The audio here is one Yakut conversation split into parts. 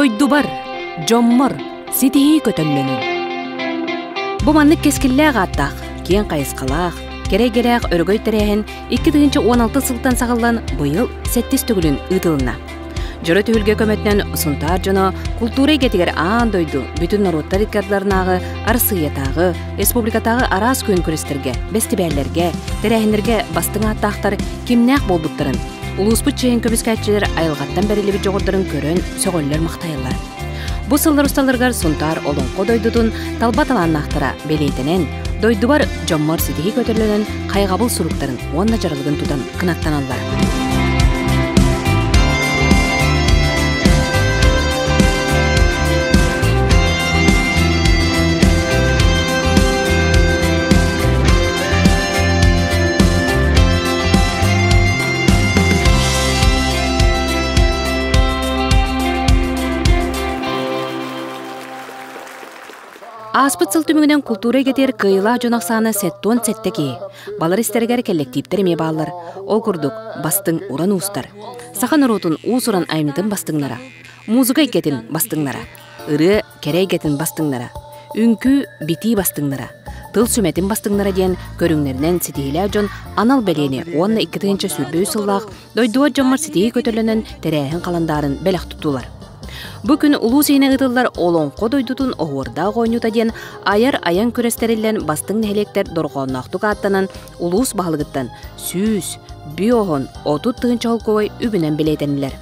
Дойдубар, дьоммор ситиһии көтөллөнүн. Бу маннык кэскиллээх ааттаах, киэҥ хайысхалаах, кэрэ эйгэлээх өрөгөй тэрээһин 2016 сылтан саҕаллан быйыл сэттис төгүлүн ыытылынна. Дьоро түһүлгэ көмөтүнэн Сунтаар дьоно култуура эйгэтигэр аан дойду бүтүн норуоттар икки ардыларынааҕы Арассыыйатааҕы, республикатааҕы араас күөн күрэстэргэ, бэстибээллэргэ, тэрээһиннэргэ бастыҥ ааттаахтар кимнээх буолбуттарын, улууспут чиэһин көмүскээччилэр айылҕаттан бэриллибит дьоҕурдарын көрөн сөҕөллөр-махтайаллар. Бу сыллар усталарыгар Сунтаар Олоҥхо дойдутун талба талааннаахтара бэлиэтэнэн, дойдубар дьоммор ситиһии көтөллөнөн хайҕабыл суруктарын уонна дьаралыгын тутан кынаттаналлар. Ааспыт сыл түмүгүнэн култуура эйгэтигэр кыайыылаах дьон ахсаана 77 киһи. Балар истэригэр кэллэктииптэр эмиэ бааллар. Ол курдук, бастыҥ уран уустар. Саха норуотун уус-уран айымньытын бастыҥнара. Музыка эйгэтин бастыҥнара. Ырыа кэрэ эйгэтин бастыҥнара. Үҥкүү, битии бастыҥнара. Тыл сүмэтин бастыҥнара диэн көрүҥнэринэн ситиһиилээх дьон анал бэлиэни уонна 2023 сыллаах Дойдубат дьоммор ситиһии көтөллөнөн тэрээһин халандаарын бэлэх туттулар. Бу күн улуус иһинэн ыытыллар Олоҥхо дойдутун оһуордаах оонньуута диэн айар айан күрэс тэриллэн бастыҥ нэһилиэктэр дорҕоонноохтук ааттанан улуус баһылыгыттан 100, 50, 30 тыһыынча холкуой үбүнэн бэлиэтэннилэр.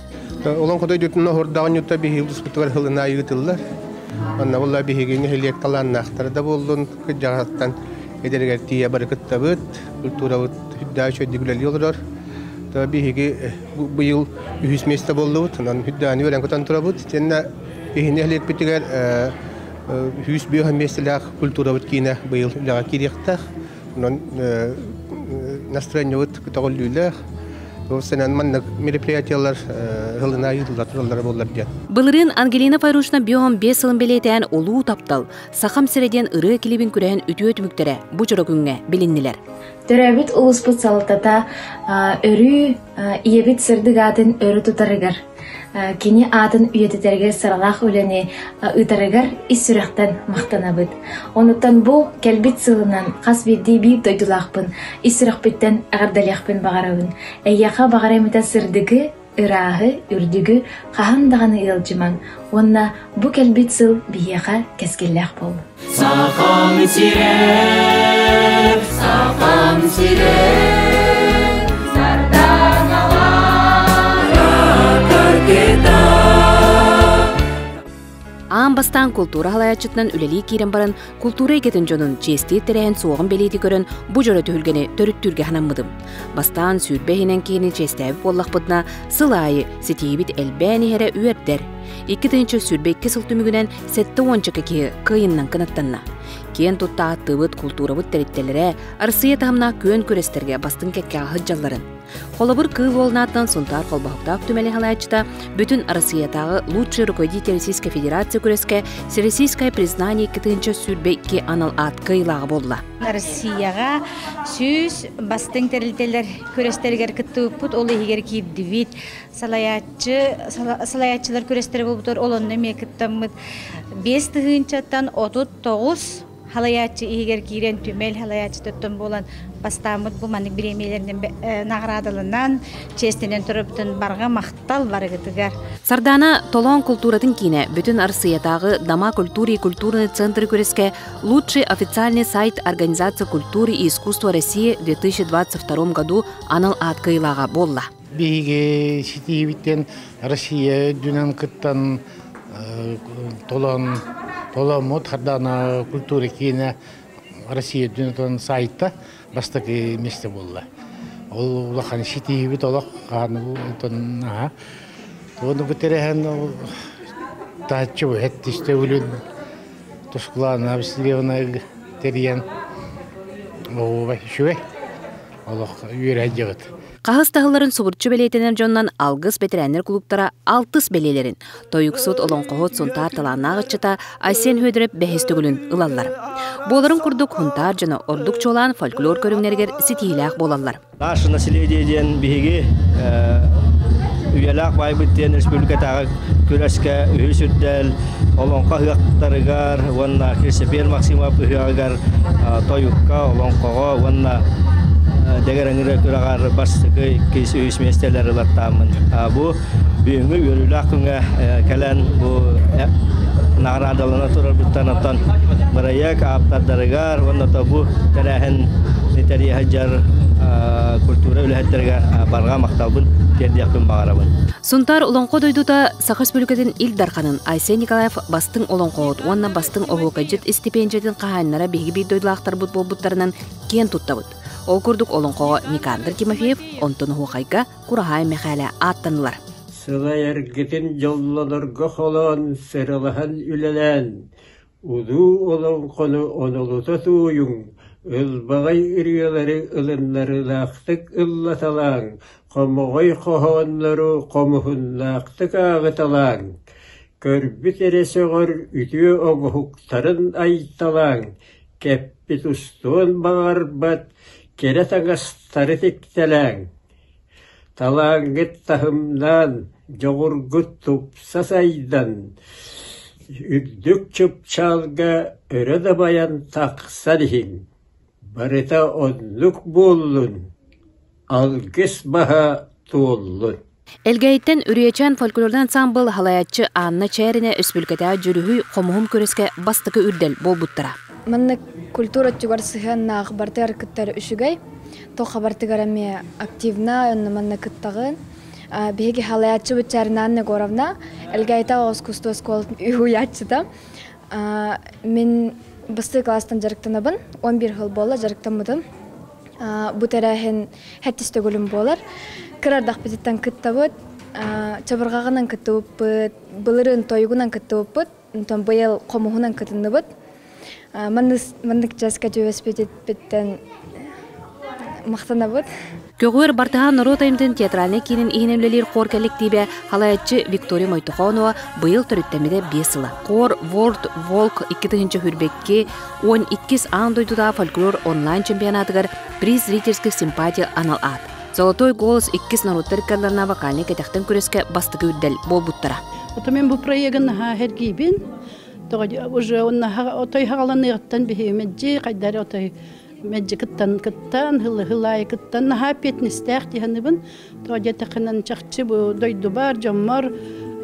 Олоҥхо дойдутун оһуордаах оонньуута биһиги улууспутугар сылын аайы ыытыллар. Онно буолла биһиги нэһилиэк талааннаахтара да буоллун, кырдьаҕастан эдэригэр тиийэ бары кыттабыт, культурабыт үрдээх үчүгэйдик үлэлии олорор. Биһиги быйыл үһүс миэстэ буоллубут, онон үрдээн үөрэн көтөн турабыт. Итиэннэ биһини нэһилиэкпитигэр 105 миэстэлээх культурабыт киинэ быйыл үлэҕэ киириэхтээх. Онон настроениебыт көтөҕүллүүлээх. Сэнэн маннык мероприятиялар сылына ыытылла тураллара буоллар диэн. Былырыын Ангелина Файрушна биоһон биэс сылын бэлиэтээн Улуу таптал, Сахам сирэ диэн ырыа клибин күрэһин үтүө түмүктэрэ бу дьоро күҥҥэ билиннилэр. Төрөөбүт улууспут салалтата өрүү ийэбит сырдык аатын өрө тутарыгар, кини аатын үйэтитэригэр сыралаах үлэни ыытарыгар ис сүрэхтэн махтанабыт. Онуттан бу кэлбит сылынан хас биирдии биир дойдулаахпын ис сүрэхпиттэн эҕэрдэлиэхпин баҕарабын. Эйиэхэ баҕарыам этэ сырдыгы, ырааһы, үрдүгү хаһан даҕаны ыалдьымаҥ уонна бу кэлбит сыл биһиэхэ кэскиллээх буоллун. Сахам сирэ, Сахам сирэ, Аан бастаан култуура халайааччытынан үлэлии киирэн баран, култуура эйгэтин дьонун чиэстиир тэрээһин суоҕун бэлиэтии көрөн, бу дьоро түһүлгэни төрүттүүргэ санаммытым. Бастаан 20 иһинэн киһини чиэстээбит буоллахпытына, сыл аайы ситиһиибит элбээн иһэрэ үөрдэр. 2022 сыл түмүгүнэн 70 киһи кыайыннан кынаттанна. Киэн тутта ааттыыбыт култуурабыт тэрилтэлэрэ Арассыыйа таһымнаах күөн күрэстэргэ бастыҥ кэккэҕэ сылдьалларын, Холобур, Кыыл Уолунааттан Сунтаар холбоһуктаах түмэли салайааччыта бүтүн Арассыыйатааҕы «Лучший руководитель Российской Федерации» күрэскэ «Всероссийское признание 2022» анал аат кыайыылааҕа буолла. Россияҕа 100 бастыҥ тэрилтэлэр күрэстэригэр кыттыбыппыт, ол иһигэр киирдибит. Салайааччы, салайааччылар күрэстэрэ буолбутугар ол онно эмиэ кыттаммыт. 5 тыһыынчаттан 39 халайааччы иһигэр киирэн түмэл халайааччытыттан буолан бастааммыт бу маннык бириэмийэлэринэн наҕараадаланан чиэстэнэн турабытын барҕа махтал барыгытыгар. Сардаана Толоон култууратын киинэ бүтүн Арассыыйатааҕы Дома культуры и культурный центр күрэскэ «Лучший официальный сайт Организации культуры и искусства России в 2022 году» анал аат кыайыылааҕа буолла. Биһиги ситиһиибиттэн Россия үрдүнэн кыттан толон толоммут Хардаана культура киинэ Россия үрдүнэн сайта бастакы месте буолла. Ол улахан ситиһиибит олох хааны онтон аха. Оны бу тэрээһин тааччы хэттисте үлүн Тускулаана Васильевна тэрийэн үчүгэй олох үөрэ дьыгыт. Хаһыс таһылларын субурчу бэлиэтэнэр дьоннон Алгыс бэтэрээннэр клубтара алтыс бэлиэлэрин, тойуксут, олоҥхоһут, Сунтаар талааннаах ыччата Айсен Федоров бэһис төгүлүн ылаллар. Буоларын курдук Хунтаар дьоно ордук чуолаан фольклор көрүҥнэригэр ситиһиилээх буолаллар. Наше население диэн биһиги Үйэлээх баайбыт диэн республикатааҕы күрэскэ үһүс үрдэл, олоҥхо ыһыахтарыгар уонна Хрисопер Максимов ыһыаҕыгар тойукка, олоҥхоҕо уонна дэгэрэҥирэ күрэҕэр бастакы, иккис, үһүс миэстэлэр ылаттааммын. Бу бүгүҥҥү үөрүүлээх күҥҥэ кэлэн бу наҕараадалана турарбыттан оттон бырайыак ааптардарыгар уонна бу тэрээһин тэрийэ сылдьар культура үлэһиттэригэр барҕа махталбын тиэрдиэхпин баҕарабын. Сунтаар Олоҥхо дойдута Саха Республикатын Ил Дарханын Айсен Николаев бастыҥ олоҥхоһут уонна бастыҥ оһуокайдьыт истипиэндьийэтин хаһаайыннара биһиги биир дойдулаахтарбыт буолбуттарынан киэн туттабыт. Ол курдук олоҥхоҕо Никандр Тимофеев, онтон оһуохайга Кураһаай Мэхээлэ ааттанылар. Сылайаргытын дьоллонорго холоон сыралаһан үлэлээн, улуу олоҥхону онолута тууйуҥ, ылбаҕай ырыалары ылыннарыылаахтык ыллаталааҥ, хомоҕой хоһооннору хомуһуннаахтык ааҕыталааҥ, көрбүт эрэ сөҕөр үтүө оҥоһуктарын айталааҥ, кэппит устуон баҕарбат кэрэ таҥастары тиктэлээҥ. Талааҥҥыт таһымнаан, дьоҕургут тупса сайдан, үрдүк чыпчаалга өрө дабайан тахсан иһиҥ. Барыта оннук буоллун, алгыс баһа туоллун. Элгээйиттэн Үрүйэчээн фольклорнай ансаамбыл салайааччы Анна Чээринэ Өспүлүкэтээҕи Дьүрүһүй хомуһум күрэскэ бастакы үрдэл буолбуттара. Маннык культура өттүгэр сыһыаннаах бартыгар кыттар үчүгэй. Туохха бартыгар эмиэ активна, онно манна кыттаҕын. Биһиги салайааччыбыт Чаарина Анна Егоровна Элгээйитээҕи искусство оскуолатын уһуйааччыта. Мин бастакы класстан дьарыктанабын, 11 сыл буолла дьарыктаммытым. Бу тэрээһин хэттис төгүлүм буолар. Кырардахпытыттан кыттабыт, чабырҕаҕынан кыттыбыппыт, былырыын тойугунан кыттыбыппыт, онтон быйыл хомуһунан кытынныбыт. Маннык часка түбэспититтэн махтанабыт. Көҕүөр Бартыһаан норуот айымньытын театральнай киинин иһинэн үлэлиир хор кэллэктиибэ халаяччы Виктория Мойтохонова быйыл төрүттэммитэ биэс сыла. Хор World Волк 2022 12 аан дойдутааҕы фольклор онлайн-чемпионатыгар приз зрительских симпатий анал аат. Золотой голос иккис норуоттар ыккардыларына вокальнай кэтэхтэн күрэскэ бастакы үрдэл буолбуттара. Ото мен бу проегын наһаа сэргиибин. Уже отой хаҕаланыаҕыттан биһиги мэлдьи хайдары отой мэлдьи кыттан кыттан хылы-хылаайы кыттан наһаа эппиэтинэстээх дии Тоҕо диэтэххинэн чахчы бу дойдубар, дьоммор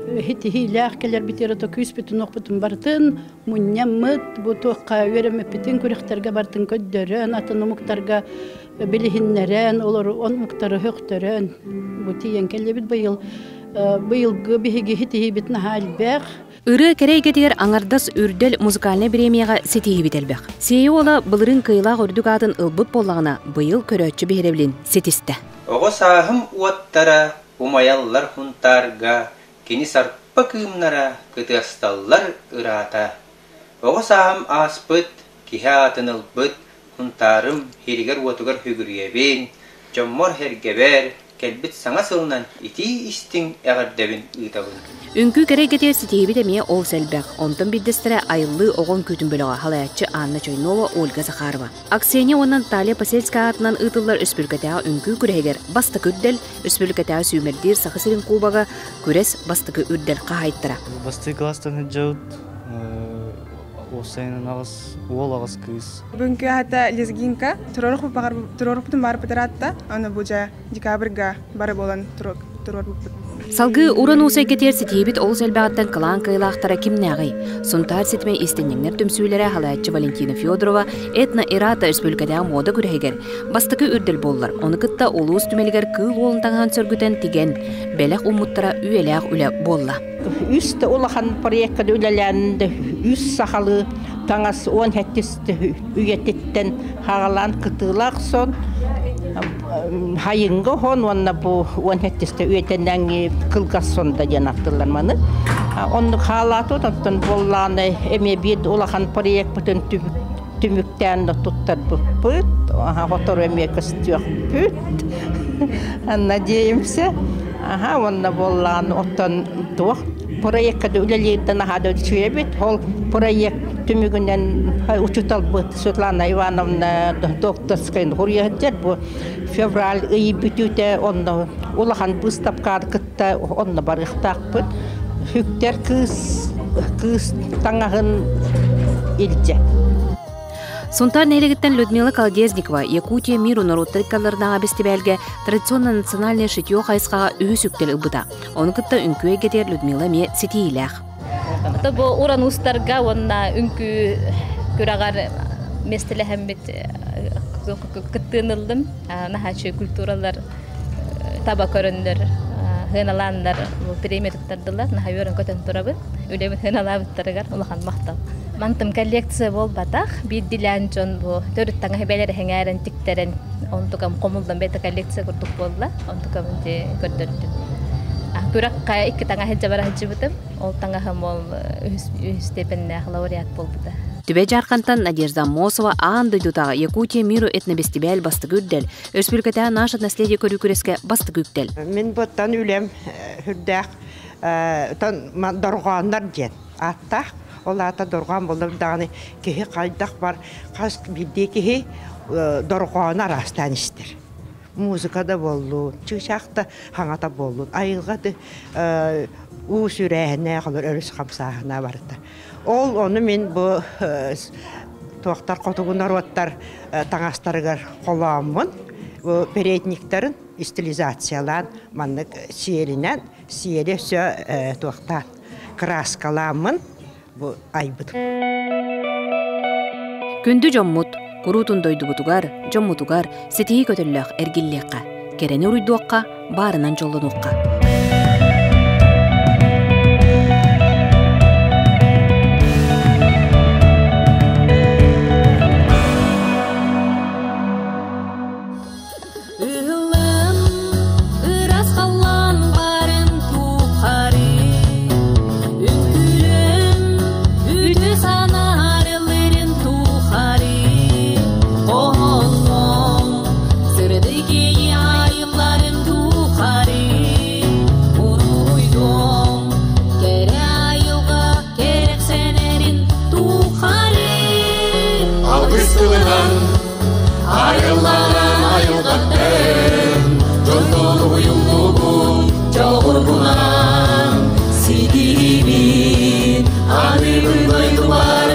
хитиһиилээх кэлэрбитигэр ото күүспүтүн-уохпутун барытын мунньаммыт, бу туохха үөрэммиппитин күрэхтэргэ барытын көрдөрөн, атын омуктарга билиһиннэрэн, олору омуктары хөхтөрөн бу тиийэн кэллибит быйыл. Быйылгы биһиги хитиһиибит наһаа элбэх. Ырыа кэрэ эйгэтигэр аҥардас Үрдэл музыкальнай бириэмийэҕэ ситиһиибит элбэх. Сиэйэ уола былырыын кыайыылаах үрдүк аатын ылбыт буоллаҕына, быйыл көрөөччү биһирэбилин ситистэ. Оҕо сааһым уоттара умайаллар Һунтаарга, кини сарпа кыымнара кытыасталлар ыраата. Оҕо сааһым ааспыт, киһи аатын ылбыт Һунтаарым иһигэр-уотугар сүгүрүйэбин, дьоммор-сэргэбэр кэлбит саҥа сылынан итии-истиҥ эҕэрдэбин ыытабын. Үҥкүү кэрэ эйгэтигэр ситиһиибит эмиэ олус элбэх. Онтон биирдэстэрэ Айыллыы оҕо үҥкүүтүн бөлөҕө салайааччы Анна Чойнова, Ольга Захарова. Аксения уонна Наталья Посельская аатынан ыытыллар Өспүлүкэтээҕи үҥкүү күрэһигэр бастакы үрдэл, Өспүлүкэтээҕи сүүмэрдиир Саха сирин кубога күрэс бастакы үрдэл хаһаайыттара. Бастакы класстан сылдьабыт уопсайынан аҕыс уол аҕыс кыыс. Бүгүнкү аата лезгинка. Туруорукпутун баарбытар аатта. Аны бу дьэ декабрьга бары буолан туруорбуппут. Салгыы Уран Уус эйгэтигэр ситиһиибит олус элбэҕиттэн кылаан кыайыылаахтара кимнээҕий? Сунтаар ситимэ иистэнньэҥнэр түмсүүлэрэ салайааччы Валентина Федорова этно-эрата республикатааҕы муода күрэһигэр бастакы үрдэл буоллар, ону кытта улуус түмэлигэр кыыл уолун таҥаһын сөргүтэн тигэн, бэлэх ууммуттара үйэлээх үлэ буолла. Үс да улахан проекка үлэлээн үс сахалыы таҥас уон сэттис үйэтиттэн хаҕалаан кытыылаах сон хайыҥҥа оһон уонна бу уон сэттистэ үйэтэнээҥи кылгас сонда диэн аттылар маны оннук хаалаатыбыт оттон буоллаҕына эмиэ биир улахан проекпытын түмүктээн туттарбыппыт хотору эмиэ көстүөхпүт надеемся аха уонна буоллаҕына оттон туох Проектка үлэлиирден ахада үчүйэбит. Ол проект түмүгүнэн учуталбыт Светлана Ивановна докторская хуруйаһыджар бу февраль ый бүтүүтэ онно улахан выставкаар кытта онно барыахтаахпыт. Хүктер кыыс кыыс таҥаһын илдьэ. Сунтаар нэһилиэгиттэн Людмила Колодезникова Якутия миру норуоттар ыккалларынааҕы бэстибээлгэ традиционно национальное шитье хайысхаҕа үһүс үктэл ылбыта. Ону кытта үҥкүү эйгэтигэр Людмила эмиэ ситиһиилээх. Ото бу уран уустарга уонна үҥкүү күрэҕэр миэстэлэһэммит кыттыын ыллым. Наһааччы культуралар таба көрөннөр, сыаналааннар премия туттардылар. Наһаа үөрэн көтөн турабын. Үлэбин сыаналаабыттарыгар улахан махтал. Мантым коллекция буолбатах. Биирдилээн дьон бу төрүт таҥаһы бэлэр эһэҥээрэн тиктэрэн онтукам хомуллан бэйэтэ коллекция курдук буолла. Онтукам ити көрдөрдүм. Күрэххэ икки таҥаһы дьабара сылдьыбытым. Ол таҥаһым ол үһүс степеннээх лауреат буолбута. Түбэ Дьаархантан Надежда Аммосова аан дойдутааҕы Якутия миру этнобэстибээл бастакы үрдэл, өрөспүүбүлүкэтээҕи Наше наследие көрүү күрэскэ бастакы үктэл. Мин буттан үлэм үрдээх дорҕооннор диэн ааттаах. Ол аата дорҕоон буоллар даҕаны киһи хайдах бар хас биирдии киһи дорҕоону араастаан истэр. Музыка да буоллун, чыычаах да хаҥата буоллун, айылҕа да уу сүрээһинэ, олор өрүс хамсааһына барыта. Ол ону мин бу туохтар хотугу норуоттар таҥастарыгар холооммун, бу передниктарын стилизациялаан маннык сиэлинэн, сиэли өссө туохтаан кырааскалааммын бу айбытым. Күндү дьоммут, куруутун дойдубутугар, дьоммутугар ситиһии көтөллөөх эргиллиэххэ, кэрэни уруйдуохха, баарынан дьоллонуохха. Ыһыллан ырас халлаан барын тухары Үҥкүүлүм үтүө санаарыларын тухары Хоһоҥҥо сырдык иэйии айылларын тухары Уруйдуом кэрэ айылҕа кэрэхсэнэрин тухары Алгыс тылынан Айылланан айылҕаттан дьонтон уһуйуллубут дьоҕурбунан ситиһиибин аныыбын дойдубар.